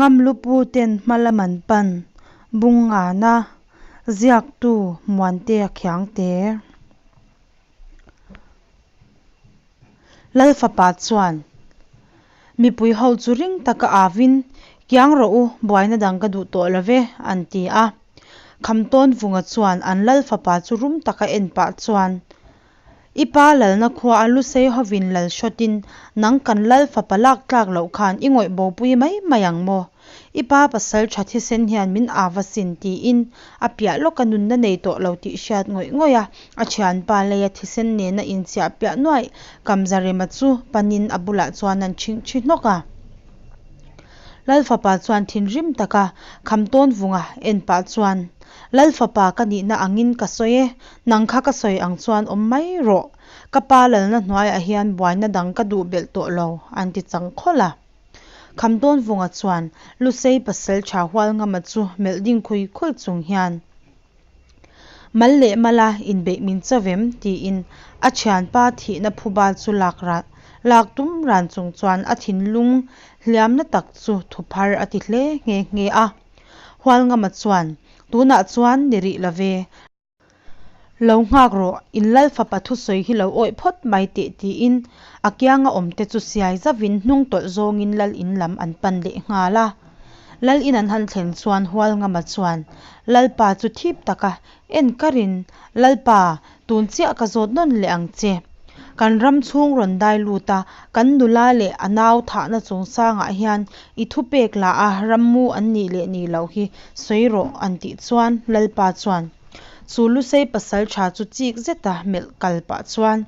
Ngamlupu ten hmalam an pan, Bungana, Ziaktu Muantea Khiangte. Lalfapa chuan mipui ho chu ring taka avin, Kiang rawh u, buaina dang ka duh tawh lo ve, an ti a. Khamtawnvunga chuan an Lalfapa chu rum taka en pah chuan, I pa lalna khua a Lusei hovin lal hrawtin nang kan lal fapa lak tlak loh khan i ngawih bopui mai mai ang maw? I pa pasal tha thisen hian min av asin tiin a piah lawka nunna nei tawh lo tih hriat ngawih ngawih a, a thianpa leia thisen nena inchiah piah nuaih Kamzarema chu panin a bulah chuan an chhingchhi hnawk a. Lal fapa chuan thinrim taka Khamtawnvunga en pah chuan, Lal fapa ka nihna angin ka sawi e, Nang kha ka sawi ang chuan awm mai rawh, ka pa lalna hnuaiah hian buaina dang ka duh belh tawh lo, an ti chang khawlh a. Khamtawnvunga chuan Lusei pasal tha Hualngama chu melh ding khui khui chung hian, Mal leh mala inbeih min cho vem? tiin a thianpa thihna phuba chu lak lak tum ran chung chuan a thinlung hliamna tak chu thuphar a ti hle nghe nghe a. Hualngama chuan, Tunah chuan ni rih lo ve. Lo nghak rawh, in lal fapa thusawi hi lo awih phawt mai teh tiin a kianga awmte chu siai zavin hnung tawlh zawngin lal in lam an pan leh nghal a. Lal in an han thlen chuan Hualngama chuan Lalpa chu thip taka en karin, Lalpa, tun chiah ka zawt nawn leh ang che. Kan ram chhung rawn dai lut a, kan nula leh a nau thahna chungchangah hian i thupek lah a rammu an nih leh nih loh hi sawi rawh an tih chuan Lalpa chuan chu Lusei pasal tha chu chik zeta melh kal pah chuan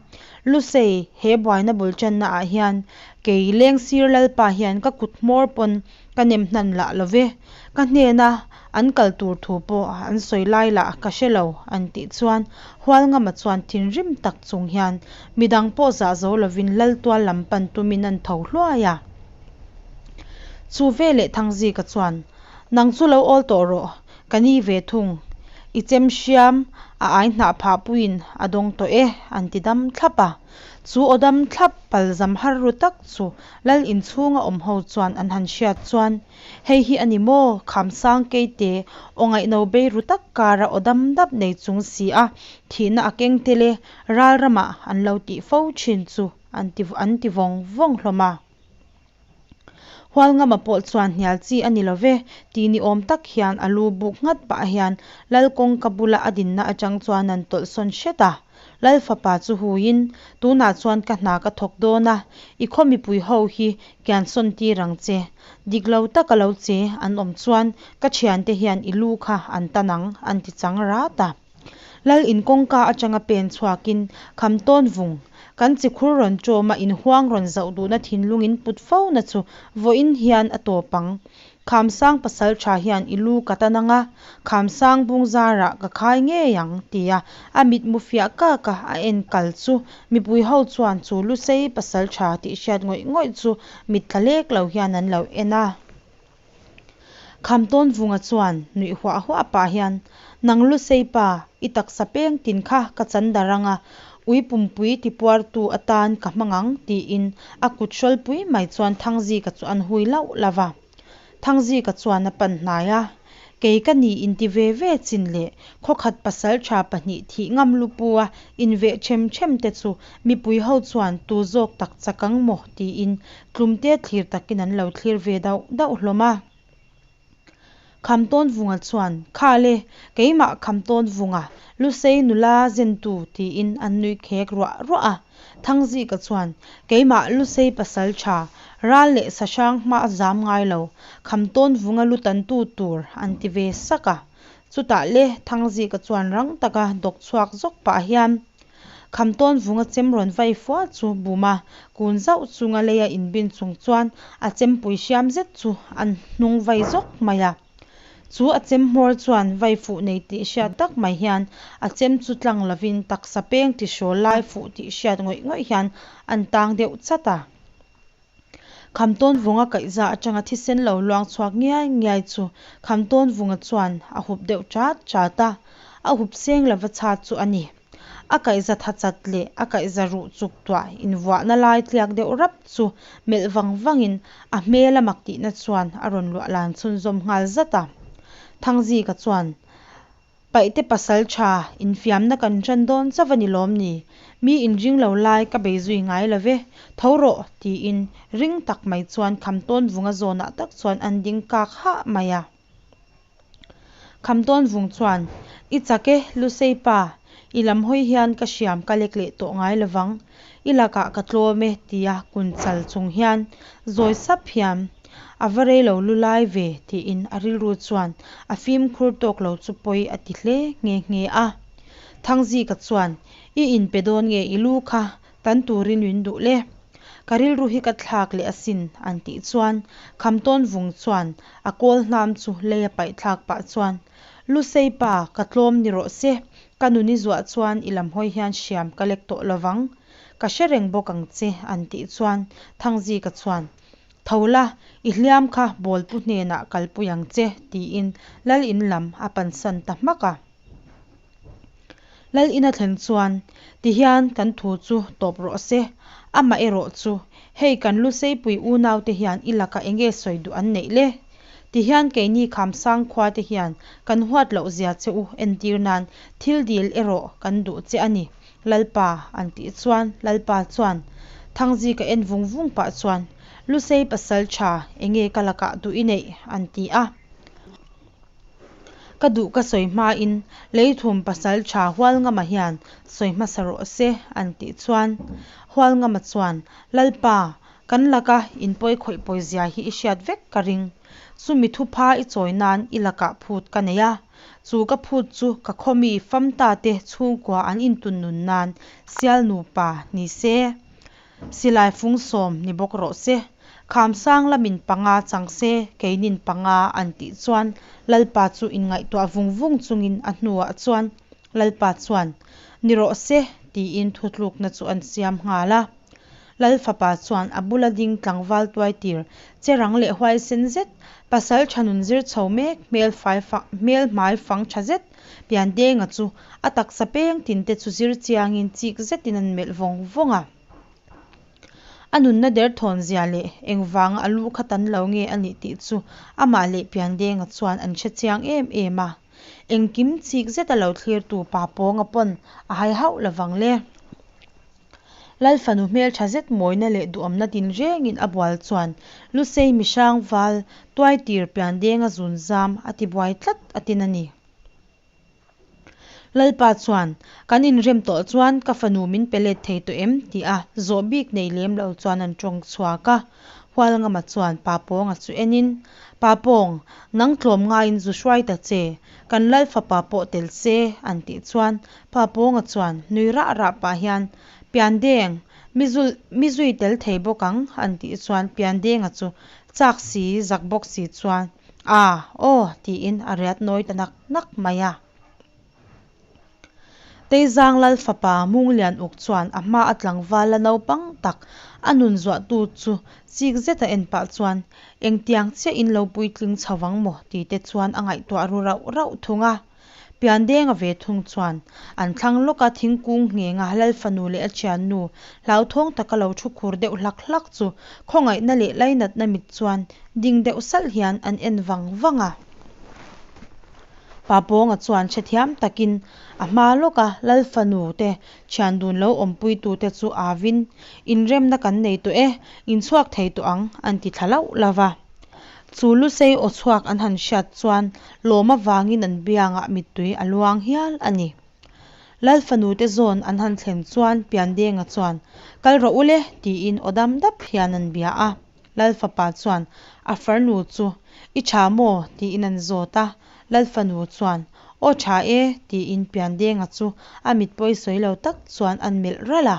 Lusei he buaina bul tanna ah hian kei Lengsir Lalpa hian ka kut hmawr pawn ka nem hnan lah lo ve, ka hnena an kal tur thu pawh an sawi lai lah ka hre lo an tih chuan Hualngama chuan thinrim tak chung hian midang pawh zah zo lovin Laltual lam pan tumin an tho hluai a. Chu veleh Thangzika chuan, Nang chu lo awl tawh rawh, ka ni ve thung. I chem hriam a ai hnah phah puiin a dawng tawh e, an ti dam thlap a. Chu aw dam thlap palzam har ru tak chu Lal inchhunga awm ho chuan an han hriat chuan, Hei hi a ni maw, Khamsang Keite, aw ngaihno bei ru tak kara aw dam dap nei chung si a, thihna a keng tel e, ral ramah an lo tih fo thin chu an ti an ti vawng vawng hlawm a. Hualngama pawh chuan hnial chi a ni lo ve, ti ni awm tak hian a lu buk nghat pah hian Lal kawngka bula a dinna atang chuan an tawlh sawn hret a. Lal fapa chu huiin, Tunah chuan ka hna ka thawk dawn a, i khaw mipui ho hi kian sawn tir ang che. Dik lo taka lo che an awm chuan ka thiante hian i lu kha an tan ang, an ti chang rat a. Lal in kawngka atanga pen chhuakin kham tawn vung, kan chikhur rawn ṭawma inhuang rawn zauh duhna thinlung in put fo na chu vawiin hian a tawp ang. Khamsang pasal tha hian i lu ka tan ang a, Khamsang bung zarah ka khai ngei ang, tia a mitmu fiah kak a a en kal chu mipui ho chuan chu Lusei pasal tha tih hriat ngawih ngawih chu mit tla lek lo hian an lo en a. Khamtawnvunga chuan nuih huah huah pah hian, Nang Lusei pa, i taksa peng tin kha ka chan dar anga, ui pumpui tipuartu atan ka hmang ang, tiin a kut hrawlpui mai chuan Thangzika chu an hui lauh lauh a. Thangzika chuan a pan hnai a, Kei ka ni inti ve ve chin leh khawkhat pasaltha pahnih thih ngam lupua inveh them them te chu mipui ho chuan tu zawk tak chak ang maw tiin Tlumte thlir takin an lo thlir ve dauh dauh hlawm a. Khamtawnvunga chuan, Kha le, keimah Khamtawnvunga, Lusei nula zentu, tiin an nui khek ruah ruah a. Thangzika chuan, Keimah Lusei pasal tha, ral leh sahrang hma a zam ngai lo, Khamtawnvunga lu tantu tur, an ti ve sak a. Chutah le, Thangzika chuan rang taka dawk chhuak zawk pah hian, Khamtawnvunga chem rawn vai fua chu bum a, kun zauh chunga leia inbin chung chuan a chempui hriam zet chu an hnung vai zawk mai a. Chu a chem hmawr chuan vai fuh nei tih hriat tak mai hian a chem chu tlang lovin taksa peng ti hrawl lai fuh tih hriat ngawih ngawih hian an tang deuh chat a. Khamtawnvunga kaihza atanga thisen lo luang chhuak ngiai ngiai chu Khamtawnvunga chuan a hup deuh chat chat a, a hup seng lova chhat chu a ni. A kaihza tha chat leh a kaihza ruh chuk tuah invuahna lai tliak deuh rap chu melh vang vangin a hmel a mak tihna chuan a rawn luah lan chhunzawm nghal zat a. Thangzika chuan, Paihte pasaltha, infiamna kan ṭan dawn chauh a ni lawm ni? Mi inring lo lai ka bei zui ngai lo ve, tho rawh, tiin ring tak mai chuan Khamtawnvunga zawnah tak chuan an ding kak hah mai a. Khamtawnvung chuan, I chak e, Lusei pa, i lam hawi hian ka hriam ka lek leh tawh ngai lovang, i lakah ka tlawm e, tia kun chal chung hian zawi sap hian, A va rei lo lu lai ve, tiin a rilru chuan a fimkhur tawk lo chu pawi a ti hle nghe nghe a. Thangzika chuan, I inpe dawn nge i lu kha tan turin min duh le? Ka rilru hi ka thlak leh asin, an tih chuan Khamtawnvung chuan a kawl hnam chu lei a paih thlak pah chuan, Lusei pa, ka tlawm ni rawh se, ka nun i zuah chuan i lam hawi hian hriam ka lek tawh lovang, ka hre reng bawk ang che, an tih chuan Thangzika chuan, Tho la, i hliam kha Bawlpu hnenah kalpui ang che, tiin Lal in lam a pansan ta hmak a. Lal in a thlen chuan, Tihian kan thu chu tawp rawh se, amah erawh chu hei kan Luseipui unaute hian i lakah enge sawi duh an neih le? Tihian keini Khamsang khuate hian kan huat loh zia che u entir nan thil dil erawh kan duh che a ni, Lalpa, an tih chuan Lalpa chuan Thangzika en vung vung pah chuan, Lusei pasal tha, enge ka lakah duh i neih? an ti a. Ka duh ka sawi hmain Leithum pasal tha Hualngama hian sawi hmasa rawh se, an tih chuan Hualngama chuan, Lalpa, kan laka in pawi khawih pawi zia hi i hriat vek ka ring. Chumi thupha i chawi nan i lakah phut ka nei a. Chu ka phut chu ka khawmi famta te chhungkua an intun nun nan sial nupa ni se. Silai fung sawm ni bawk rawh se. Khamsang lamin panga chang se, keinin panga an tih chuan Lalpa chu inngaihtuah vung vung chungin a hnuah chuan Lalpa chuan, Ni rawh se, tiin thutlukna chu an siam nghal a. Lal fapa chuan a bula ding tlangval tuai tir che rang leh huaisen zet, pasal tha nun zir chho mek hmel fai hmel hmai fang tha zet Piandenga chu a taksa peng tin te chu zir chiangin chik zetin an melh vawng vawng a. A nunna derthawn zia leh engvanga a lu kha tan lo nge a nih tih chu amah leh Piandenga chuan an hre chiang em em a. Engkim chik zeta lo thlirtu pa pawnga pawn a hai hauh lovang le. Lal fanu hmeltha zet mawina leh duhawmna tinrengin a bual chuan Lusei mihrang val tuaitir Piandenga zunzam a tibuai tlat a tin a ni. Lalpa chuan, Kan inrem tawh chuan ka fanu min pe let thei tawh em? ti a zawh bik nei lem lo chuan an tawng chhuak a. Hualngama chuan Papawnga chu enin, Papawng, nang tlawm ngaiin zu hruai ta che, kan Lal fapa pawh tel se, an tih chuan Papawnga chuan nui rah rah pah hian, Piandeng, mi zul mi zui tel thei bawk ang, an tih chuan Piandenga chu chak si zak bawk si chuan, A, aw, tiin a riat nawi ta nak nak mai a. Teizang Lal fapa Munglian uk chuan a hma a tlangval la naupang tak a nun zuahtu chu chik zeta en pah chuan engtiang chiah in lo puitling chho vang maw ti te chuan a ngaihtuah ru rauh rauh thung a. Piandenga ve thung chuan an thlang lawka thingkung nghenga Lal fanu leh a thiannu hlauthawng taka lo thu khur deuh hlak hlak chu khawngaihna leh lainatna mit chuan ding deuh salh hian an en vang vang a. Papawnga chuan hrethiam takin a hma lawka Lal fanu te thian dun lo awmpuitute chu avin, Inremna kan nei tawh e, inchhuak thei tawh ang, an ti thla lauh lauh va. Chu Lusei aw chhuak an han hriat chuan lawm avangin an biangah mittui a luang hial a ni. Lal fanu te zawn an han thlen chuan Piandenga chuan, Kal rawh u le, tiin aw dam dap hian an bia a. Lal fapa chuan a farnu chu, I tha maw? tiin an zawt a. Lal fanu chuan, Aw tha e, tiin Piandenga chu a mit pawi sawi lo tak chuan an melh ralh a.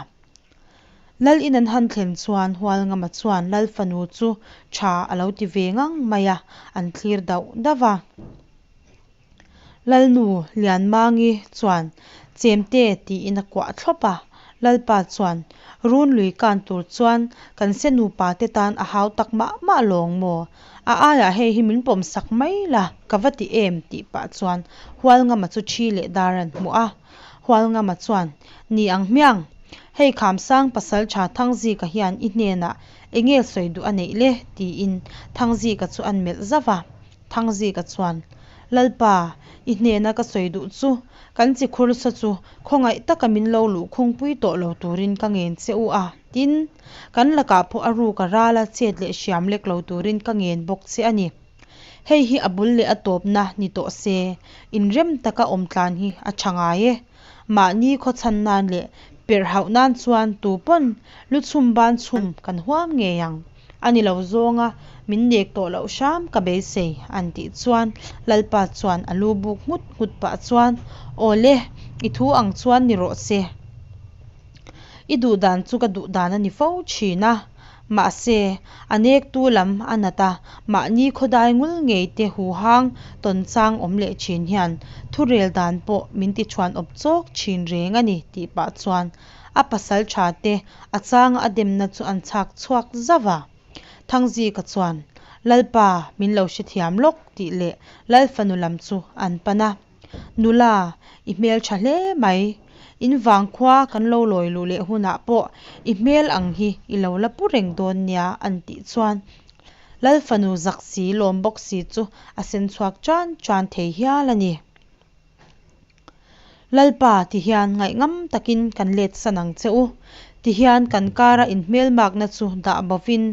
Lal in an han thlen chuan Hualngama chuan Lal fanu chu tha a lo ti ve ngang mai a, an thlir dauh dauh a. Lalnu Lianmangi chuan Chemte tiin a kuah thlawp a, Lalpa chuan Run lui kan tur chuan kan se nupa te tan a hau tak mah mah lawng maw? A aiah hei hi min pawm sak mai la ka va ti em tih pah chuan Hualngama chu thi leh dar an hmuh a. Hualngama chuan, Ni ang hmiang, hei Khamsang pasalṭha Thangzika hian i hnenah enge sawi duh a neih le? tiin Thangzika chu a'n melh zauh va. Thangzika chuan, Lalpa, i hnena ka sawi duh chu, kan chi khur sa chu khawngaih taka min lo luhkhungpui tawh lo turin ka ngen che u a, tin, kan lakah pawh a ruk a rala chet leh hriam lek lo turin ka ngen bawk che a ni. Hei hi a bul leh a tawpna ni tawh se, inrem taka awm tlan hi a tha ngai e. Mahni khawchhan nan leh perh hauh nan chuan tu pawn lu chhum ban chhum kan huam ngei ang. A ni lo zawnga min nek tawh loh hram ka beisei an tih chuan Lalpa chuan a lu buk nghut nghut pah chuan, Aw le, i thu ang chuan ni rawh se. I duh dan chu ka duh dan a ni fo thin a. Mahse, a nektu lam a nat a, mahni khawdai ngul ngei te huhang tawn chang awm leh thin hian thurel dan pawh min ti thuan awp chawk thin reng a ni tih pah chuan a pasal tha te a changa a demna chu an chhak chhuak zauh a. Thangzika chuan, Lalpa, min lo hrethiam lawk tih leh Lalfanu lam chu an pan a. Nula, i hmel tha hle mai. In vangkhua kan lo lawi luh leh hunah pawh i hmel ang hi i lo la pu reng dawn nia an tih chuan Lalfanu zak si lawm bawk si chu a sen chhuak tan tan thei hial a ni. Lalpa ti hian ngaihngam takin kan let san ang che u. Ti hian kan kara inhmelmakna chu dah bovin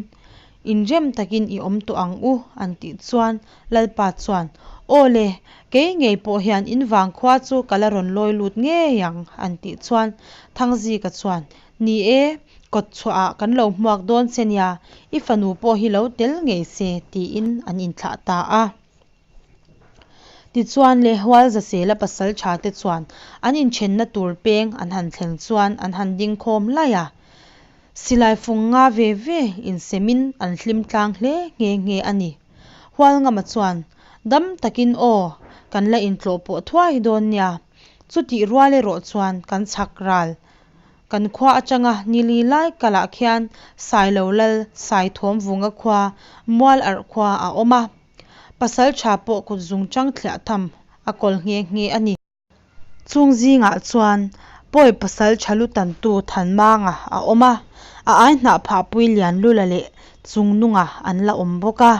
Inrem takin i awm tawh ang u an tih chuan Lalpa chuan, Aw le, kei ngei pawh hian in vangkhua chu ka la rawn lawi lut ngei ang an tih chuan Thangzika chuan, Ni e, kawtchhuahah kan lo hmuak dawn che nia, i fanu pawh hi lo tel ngei se tiin an inthlah ta a. Tichuan le Hualzasela pasal tha te chuan an inthenna tur peng an han thleng chuan an han ding khawm laih a. Silai fung nga ve ve insemin an hlim tlang hle nghe nghe a ni. Hualngama chuan, Dam takin aw, kan la intlawh pawh thuai dawn nia. Chutih rual erawh chuan kan chhak ral Kan khua atanga nili lai kalah khian Sailo Lal Saithawmvunga khua Mual Arh khua a awm a. Pasal tha pawh kut zung chang thliah tham a kawl nghe nghe a ni. Chung zingah chuan Pawi pasal tha lu tantu Thanmanga a awm a, a ai hnah phahpui Lianlula leh Chungnunga an la awm bawk a.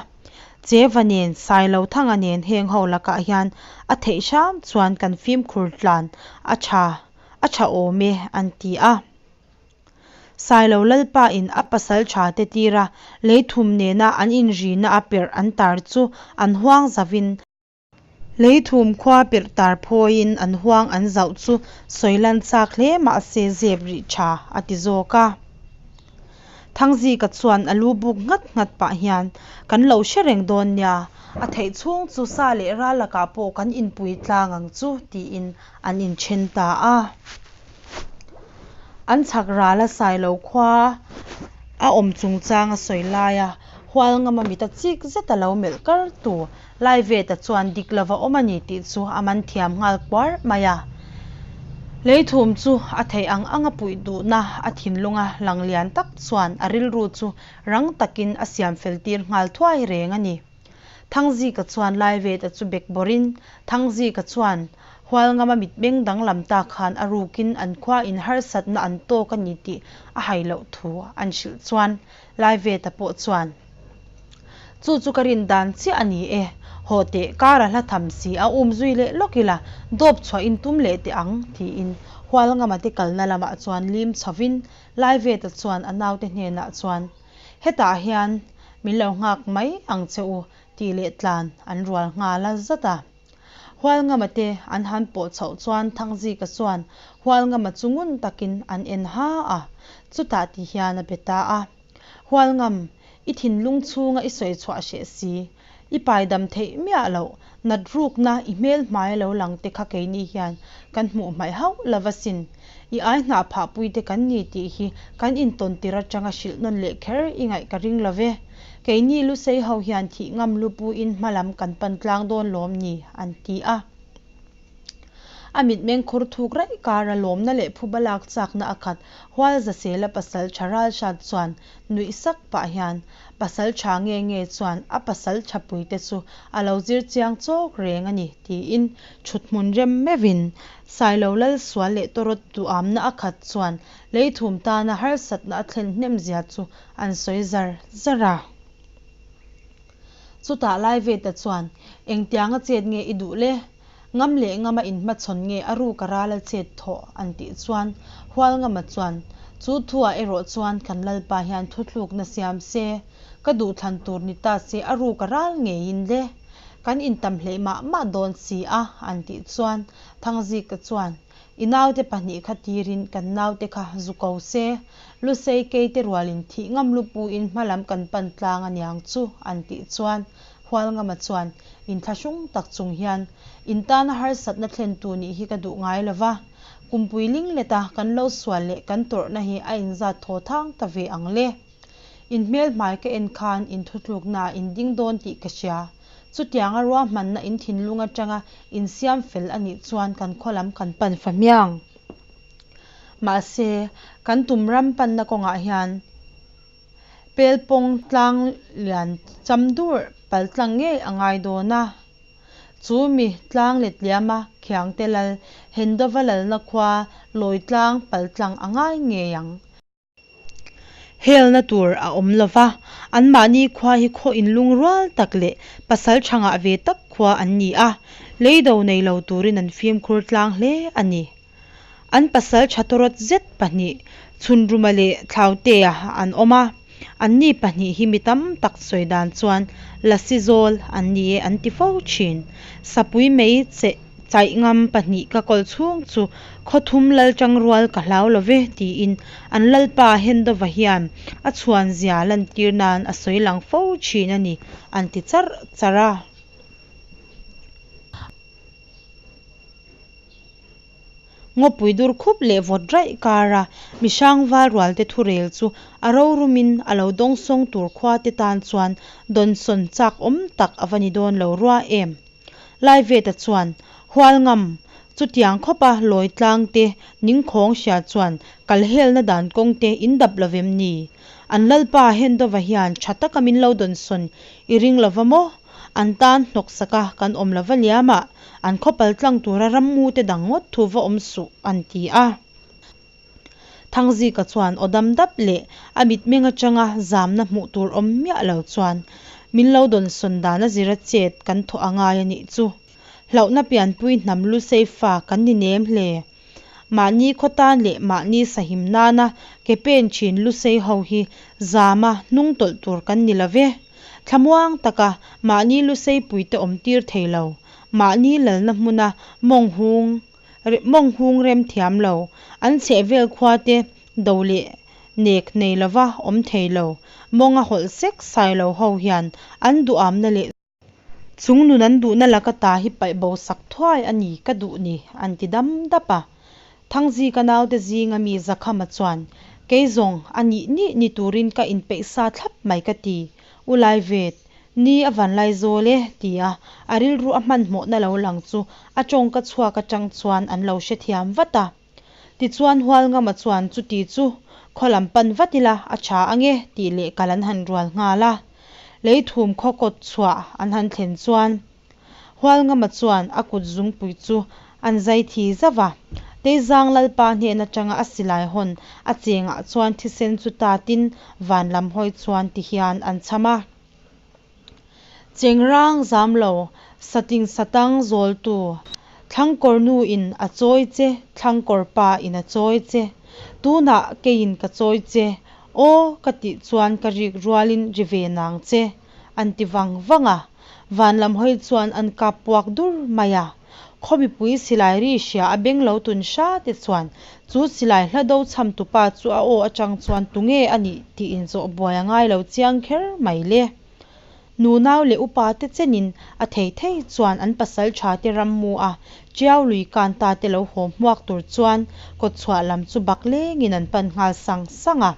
Cheva nen, Sailothanga nen heng ho lakah hian a theih hram chuan kan fimkhur tlan a tha a tha awm e an ti a. Sailo Lalpa in a pasal tha te tira leithum nena an inrina a perh an tar chu an huang zauhin, leithum khua perh tar phawiin an huang an zauh chu sawi lan chak hle mahse zep rih tha a ti zawk a. Thangzika chuan a lu buk nghat nghat pah hian, Kan lo hre reng dawn nia, a theih chhung chu sa leh ral lakah pawh kan inpui tlang ang chu tiin an inthen ta a. An chhak rala Sailo khua a awm chungchang a sawi lai a, Hualngama mita chik zeta lo melh kar tu Laiveta chuan dik lova awm a ni tih chu a man thiam nghal kuar mai a. Leithum chu a theih ang anga puih duhna a thinlunga lang lian tak chuan a rilru chu rang takin a siam fel tir nghal thuai reng a ni. Thangzika chuan Laiveta chu bek bawrhin Thangzika chuan Hualngama mitmeng danglam ta khan a rukin an khua in harsatna an tawk a ni tih a hai loh thu an hrilh chuan Laiveta pawh chuan Chu chu ka rin dan chiah a ni e, haw teh kar a hla tham si a um zui leh lawk ila dawp chhuah in tum leh teh ang tiin Hualngama te kalna lamah chuan lim chhovin Laiveta chuan a naute hnenah chuan Hetah hian min lo nghak mai ang che u tih leh tlan an rual nghal a zat a. Hualngama te an han pawh chhoh chuan Thangzika chuan Hualngama chu ngun takin an en ha a, chutah ti hian a be ta a. Hualngam, i thinlung chhunga i sawi chhuah hreh si, i paidam theih miah loh, nat rukna i hmel hmai lo lang te kha keini hian kan hmuh hmaih hauh lo va sin. I ai hnah phahpui te kan ni tih hi kan intawn tir atanga hrilh nawn leh kher i ngaih ka ring lo ve. Keini Lusei ho hian thih ngam lu puin hma lam kan pan tlang dawn lawm ni? an ti a. A mitmeng khur thuk raih kara lawmna leh phuba lak chakna a khat Hualzasela pasalṭha Ralhrat chuan nuih sak pah hian, Pasalṭha nge nge chuan a pasalṭha puite chu a lo zir chiang chawk reng a ni tiin ṭhuthmun rem meuhin Sailo lal sual leh tawrawt duhamna a khat chuan Leithum tana harsatna a thlen hnem zia chu an sawi zar zar a. Chutah Laiveta chuan, Engtianga chet nge i duh le? Ngam leh ngama inhmachhawn nge a ruk a ral a chet thawh? an tih chuan Hualngama chuan, Chu thuah erawh chuan kan Lalpa hian thuthlukna siam se, ka duhthlan tur ni ta se a ruk a ral ngeiin le. Kan intam hleih mah mah dawn si a, an tih chuan Thangzika chuan, I naute pahnih kha tirin kan naute kha zu ko se, Lusei keite rualin thih ngam lupuin hmalam kan pan tlang a niang chu, an tih chuan Hualngama chuan inthlahrung tak chung hian, In tana harsatna thlentu nih hi ka duh ngai lo va, kumpui lingleta kan lo sual leh kan tawrhna hi a inzat thaw thang ta ve ang le. In hmelhmai ka en khan in thutluknaah in ding dawn tih ka hria. Chutianga ruahmanna in thinlung atanga insiam fel a nih chuan kan khaw lam kan pan fa hmiang. Mahse, kan tum ram panna kawngah hian Pelpawng tlang lian cham dur pal tlang ngei a ngai dawn a. Chu mi tlang letliama Khiangte lal Hendova lalna khua lawi tlang pal tlang a ngai ngei ang. Helna tur a awm lo va, anmahni khua hi khaw inlungrual tak leh pasal tha ngah ve tak khua an ni a, leido nei lo turin an fimkhur tlang hle a ni. An pasal tha tawrawt zet pahnih, Chhunruma leh Thlautea an awm a, anni pahnih hi mi tam tak sawi dan chuan Lasi zawl an ni e an ti fo thin. Sapui mei che Chaih ngam pahnih ka kawl chhung chu khawthum lal tangrual ka hlau lo ve tiin an lalpa Hendova hian a chhuan zia lantir nan a sawi lang fo thin a ni an ti charh charh a. Ngawpui dur khup leh vawt raih kara mihrang val rualte thurel chu a rorumin a lo dawngsawng tur khuate tan chuan dawnsawn chak awm tak a va ni dawn lo rua em. Laiveta chuan, Hualngam, chutiang khawpa lawi tlangte ningkhawng hria chuan kalhelna dan kawngte in dap lo vem ni? An lalpa Hendova hian tha taka min lo dawnsawn i ring lova maw? An tan hnawksaka kan awm lova liamah an khawpal tlang tura rammute dang ngawt thu va awm suh, an ti a. Thangzika chuan aw dam dap leh a mitmeng atanga zamna hmuh tur awm miah lo chuan min lo dawnsawn dan a zira chet kan thawh a ngai a nih chu. Hlauhna pianpui hnam lusei fa kan ni nem hle. Mahni khaw tan leh mahni sahim nana ke pen thin lusei ho hi zama hnung tawlh tur kan ni lo ve. Thlamuang taka mahni lusei puite awm tir thei lo, mahni lalna hmuna mawng hung Mawng hung rem thiam lo, an chhehvel khua te do leh nek nei lova awm thei lo, mawnga hawlh sek sai lo ho hian an duhamna leh chung nun an duhna laka ta hi paih bo sak thuai a ni ka duh ni an ti dam dap a. Thangzika naute zinga mi Zakhama chuan, Kei zawng a nih nih ni turin ka inpeih sa thlap mai ka ti, U Laivet, Ni a van lai zawl e, ti a, a rilru a hmanhmawhna lo lang chu a tawngka chhuak atang chuan an lo hrethiam vat a. Tichuan Hualngama chuan chuti chu khaw lam pan vat ila a tha ange tih leh kal an han rual nghal a. Leithum khaw kawt chhuah an han thlen chuan Hualngama chuan a kut zungpui chu an zai thi zauh a. Teizang Lalpa hnen atanga a silai hawn a chengah chuan thisen chu tatin van lam hawi chuan ti hian an chham a. Chengrang zam lo, sating satang zawltu, Thlangkawr nu in a chawi che, Thlangkawr pa in a chawi che, tunah keiin ka chawi che, aw ka tih chuan ka rik rualin ri ve nang che. An ti vang vang a, van lam hawi chuan an kap puak dur mai a. Khaw mipui silai ri hria a beng lo tun hra te chuan chu silai hla do chham tupa chu a aw atang chuan tunge a nih tih inzawh buai a ngai lo chiang kher mai le. Nunau leh upa te chenin a thei thei chuan an pasal tha te rammu a Tiau lui kan ta te lo haw hmuak tur chuan kawtchhuah lam chu bak lengin an pan nghal sang sang a.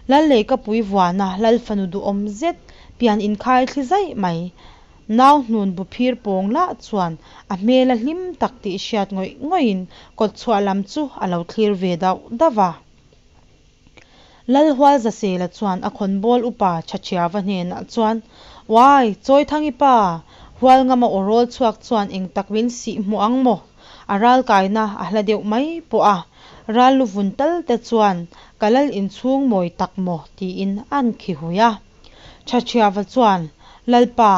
Lal Leikapui vuana Lal fanu duhawm zet pian inkhai thli zaih mai. Nau hnun bu phir pawng lah chuan a hmel a hlim tak tih hriat ngawih ngawihin kawtchhuah lam chu a lo thlir ve dauh dauh va. Lalhualzasela chuan a khawnbawl upa Thathiava hnenah chuan, Uai, Chawithangi pa, Hualngama aw rawl chhuak chuan eng tak min sih hmuh ang maw? A ral kaina a hla deuh mai pawh a, ral lu vun tal te chuan ka lal inchhung mawi tak maw? tiin a'n khi hui a. Thathiava chuan, Lalpa,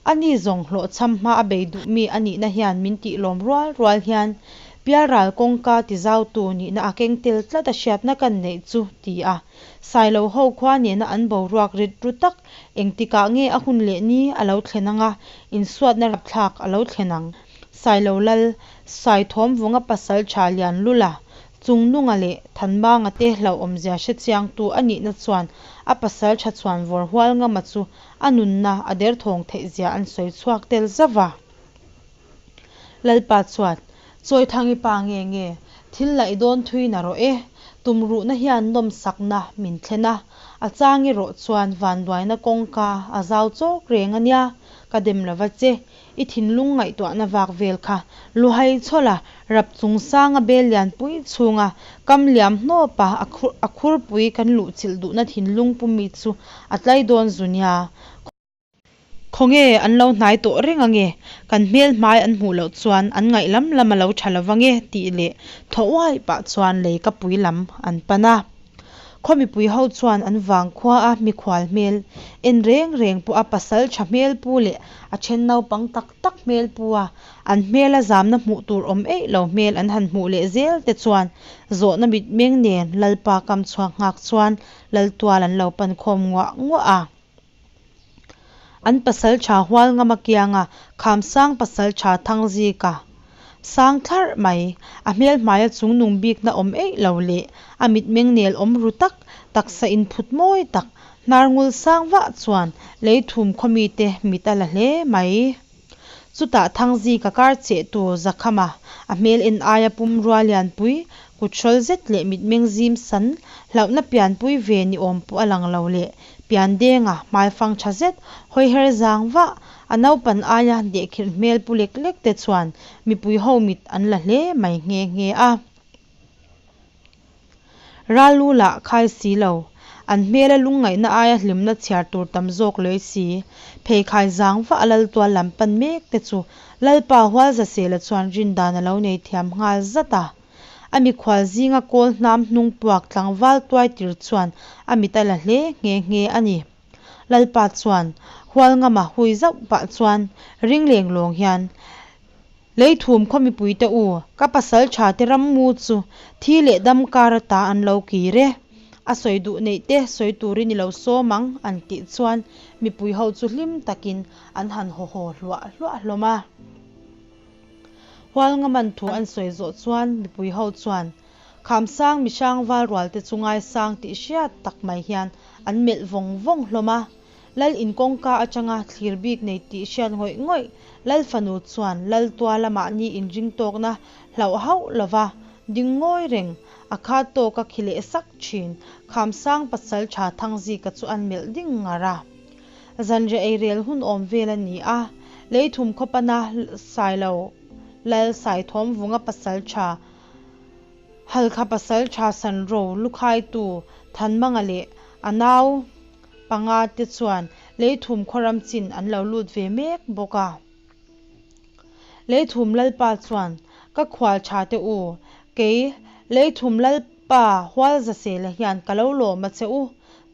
ani zawng hlawhchham hma a bei duh mi a nihna hian min tih lawm rual rual hian Pialral kawngka tizautu nihna a keng tel tlat a hriatna kan neih chu, ti a. Sailo ho khua nena an boruak rit ru tak engtikah nge a hun leh ni a lo thlen anga insuatna rapthlak a lo thlen ang? Sailo Lal, Saithawmvunga pasaltha Lianlula, Chungnunga leh Thanmanga te hlauhawmzia hrechiangtu a nihna chuan a pasaltha chhuanvawr Hualngama chu a nunna a derthawng theihzia an sawi chhuak tel zauh va. Lalpa chuan, Chawithangi pa nge nge, thil laih dawn thui na rawh e, tumruhna hian nawmsakna min thlen a, a chang erawh chuan vanduaina kawngka a zau chawk reng a nia, ka dem lova che, i thinlung ngaihtuahna vak vel kha luhai chhawla rap chung sanga bel lianpui chhunga kam liam hnawpa a khurpui kan luhchilh duhna thinlung pumi chu a tlai dawn zu nia. Khawnge an lo hnai tawh reng ange, kan hmel hmai an hmuh loh chuan an ngaih lam lam a lo tha lo vange tih leh thaw uai pah chuan lei ka pui lam an pan a. Khaw mipui ho chuan an vang khua a mikhual hmel en reng reng pawh a pasal tha hmel pu leh a then naupang tak tak hmel pu a an hmel a zamna hmuh tur awm eih lo hmel an han hmuh leh zel te chuan zawhna mitmeng nen Lalpa kam chhuak nghak chuan Laltual an lo pan khawm nguah nguah a. An pasalṭha Hualngama kianga Khamsang pasalṭha Thangzika sang thlarh mai, a hmel hmaia chungnung bikna awm eih lo leh a mitmeng nel awm ru tak, taksa inphut mawi tak, hnar ngul sang vah chuan leithum khaw mite mit a la hle mai. Chutah Thangzika kar chehtu Zakhama, a hmel en aia pumrua lianpui, kut hrawl zet leh mitmeng zim san, hlauhna pianpui ve ni awm pawh a lang lo leh Piandenga hmaifang tha zet, hawiher zang vah, a naupan aia dehkhirh hmel pu lek lek te chuan mipui ho mit an la hle mai nghe nghe a. Ral lu lah khai si lo, an hmela lungngaihna aia hlimna chhiar tur tam zawk lei si, pheikhai zang vah a lal tual lam pan mek te chu Lalpa Hualzasela chuan rindan a lo nei thiam nghal zat a. A mikhual zinga kawl hnam hnung puak tlangval tuai tir chuan a mit a la hle nghe nghe a ni. Lalpa chuan Hualngama hui zauh pah chuan ring leng lawng hian, Leithum khaw mipuite u, ka pasal tha te rammu chu thi leh dam kar ata an lo kir e. A sawi duh neih te sawi turin i lo sawm ang, an tih chuan mipui ho chu hlim takin an han haw haw hluah hluah hlawm a. Hualngaman thu an sawi zawh chuan mipui ho chuan Khamsang mihrang valrual te chu ngaisang tih hriat tak mai hian an melh vawng vawng hlawm a. Lal in kawngka atanga thlir bik nei tih hriat ngawih ngawih Lal fanu chuan Lal tuala mahni inring tawkna hlauh hauh lova ding ngawi reng a khat tawka khi leh sak thin Khamsang pasal tha Thangzika chu an melh ding ngar a. Zanriah ei rel hun awm vel a ni a, Leithum khawpana Sailo Lal Saithawmvunga pasal tha Halkha pasal tha Sanro lukhaitu Thanmanga leh a nau panga te chuan Leithum khawram chin an lo lut ve mek bawk a. Leithum Lalpa chuan, Ka khual tha te u, kei Leithum Lalpa Hualzasela hian ka lo lawm a che u.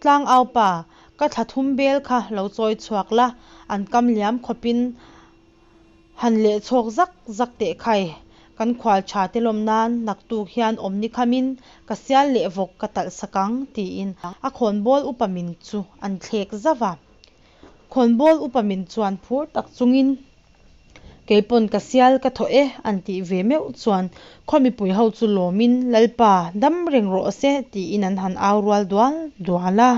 Tlangau pa, ka thla thum bel kha lo chawi chhuak la, an kam liam khawpin Han leh chhawk zak zak teh khai, kan khual tha te lawm nan naktuk hian awm ni khamin ka sial leh vawk ka talh sak ang, tiin a khawnbawl upa min chu an thlek zauh a. Khawnbawl upa min chuan phur tak chungin, Keipawn ka sial ka thaw e, an tih ve meuh chuan khaw mipui ho chu lawmin, Lalpa, dam reng rawh se, tiin an han au rual dual dual a.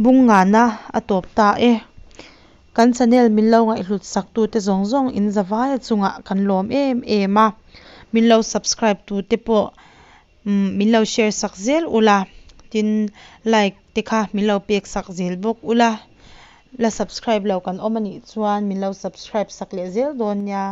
Bungngana a tawp ta e. Kan channel min lo ngaihhlut sak tute zawng zawng in zavaia chungah kan lawm em em a. Min lo subscribe tute pawh min lo share sak zel ula, tin like te kha min lo pek sak zel bawk ula. La subscribe lo kan awm anih chuan min lo subscribe sak leh zel dawn nia.